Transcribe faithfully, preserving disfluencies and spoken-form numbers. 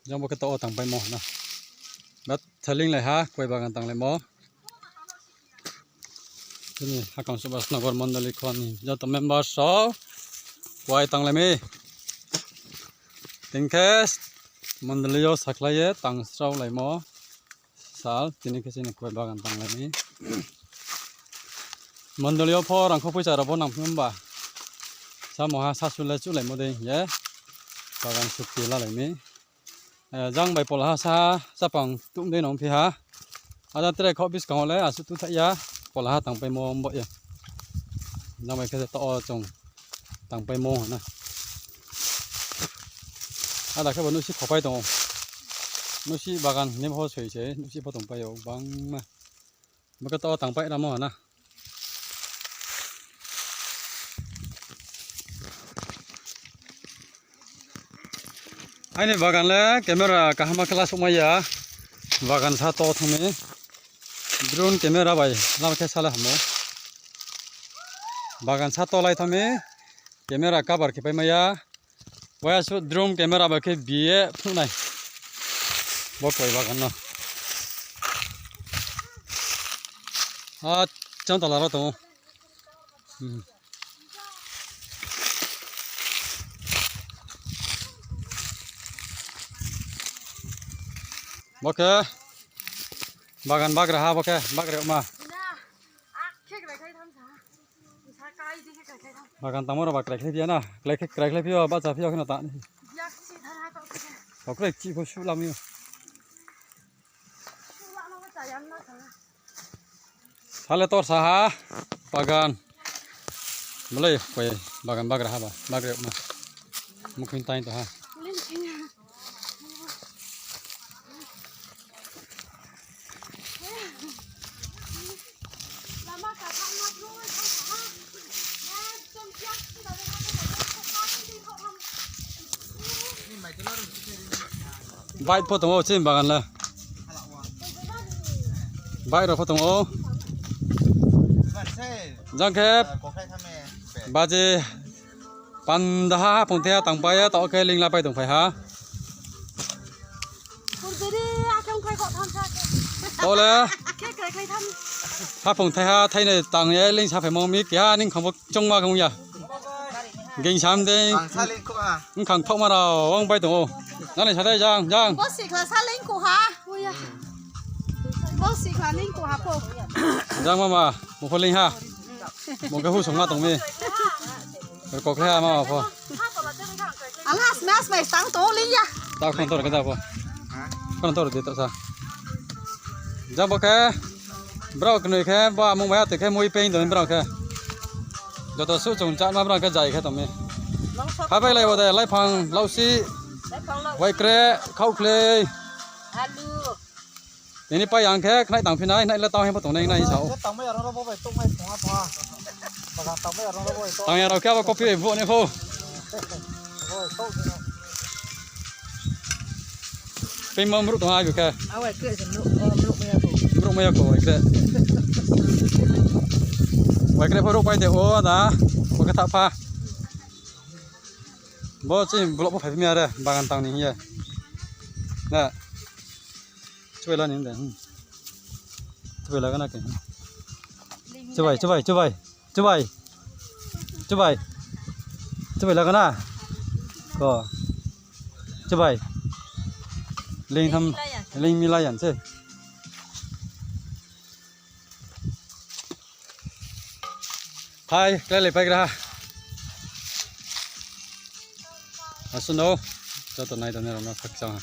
Jang bo khe to o tang paimo na. Bat thaling lai ha, koi bagan tang laimo. Chini hakang Subhas Nagar Mondoli khoni joto members rok koi tang laimi. Tingkhe mondoli o sakhlai ye tang srao laimo. Sal, tini khe chini koi bagan tang laimi. Mondoli o pho rang kho poisa rok bo nang phim ba. Samo ha sasu le chu laimo de ye. Bagan sukti la laimi. Eh, jang bai pola ha sa chapang tum de nong phi ha. Ada tere kho bis kong le asu tu tha ya. Pola ha tang paimo bo ye. Jang bai khe to o chung tang paimo na. Ada khe bo nusi khopai tongo. Nusi bagan ni bo soi se, nusi bo tong paio bangma. Bo khe to tang pai ramo na. Aini bagan le camera kaham khe la sukmaya. Bagan sa to thangmi. Drone camera bai lama khe sala hamo. Bagan sa to lai thangmi. Camera cover khe pai maya. Waya su drone camera ba khe biye phunai. Bo koi bagan no. Ah, chang tala ro to. Hmm. Bo khe bagan bagra ha bo khe bagra ma. Bagan tamo rok ba krai khlai pia na, krai khlai pia ba cha pia kheno ta. Kok krai chi ko su lam yo. Sale tor sa ha bagan. Bolai koi bagan bagra ha ba, bagra ma. Mukhin tain to ha. Bike pho tongo chini bagan le. Bike rok pho tongo. Jang khe baji panda ha phung thaya tang paya to khe lingla pai tong phai ha. Tole ha phung thai ha thainai tang ye ling sa phai mong mi kya ning khang bo chongma khang ya. Ging sam de. Ang sa lingkho ha. Wngkhang thokma rao wng pai tongo. Nani sadai jang jang. Bo sikla sa lingkho ha. Bo sikla lingkho ha pho. Jang mama, mukho ling ha. Mukhe hu songma tongmi. Kokle ha mama pho. Alas nas bai tang to ling ya. Ta khon tor ke da pho. Khon tor de ta sa. Jang bo khe. Borok nui khe bo amung bai atwi khe mui peng tongwi borok khe. Joto su chung chatma borok khe jai khe tongmi. Phabai lai bo de laiphang lausi. Waikre khaukhlei. Alu. Nini pai ang khe khnai tang phinai nai le tang hembo tongnai nai sao. Tang mai arong bo bai tong mai thong a thong a. Baga tang mai arong bo bai tong. Tang ya rok khe abo kopi bai bo ne pho. Bo bai tong. Pingma mruk tong ai khe. Awai kre se mruk, oh, mruk maya ko. Mruk maya ko, wai kre. Wai kre phoro pai de o da. Bo khe thapha. Bo chi blok bo phai mia re, bagan tang ni hiya. Na. Chubai la ni de. Hmm. Chubai la gana ke. Hmm. Chubai, chubai, chubai. Chubai. Chubai. Chubai lagana. Ko. Chubai. Ling tham, ling milayan se. Hai, kle le paigra. Asuno, joto nai dani rano khakchang.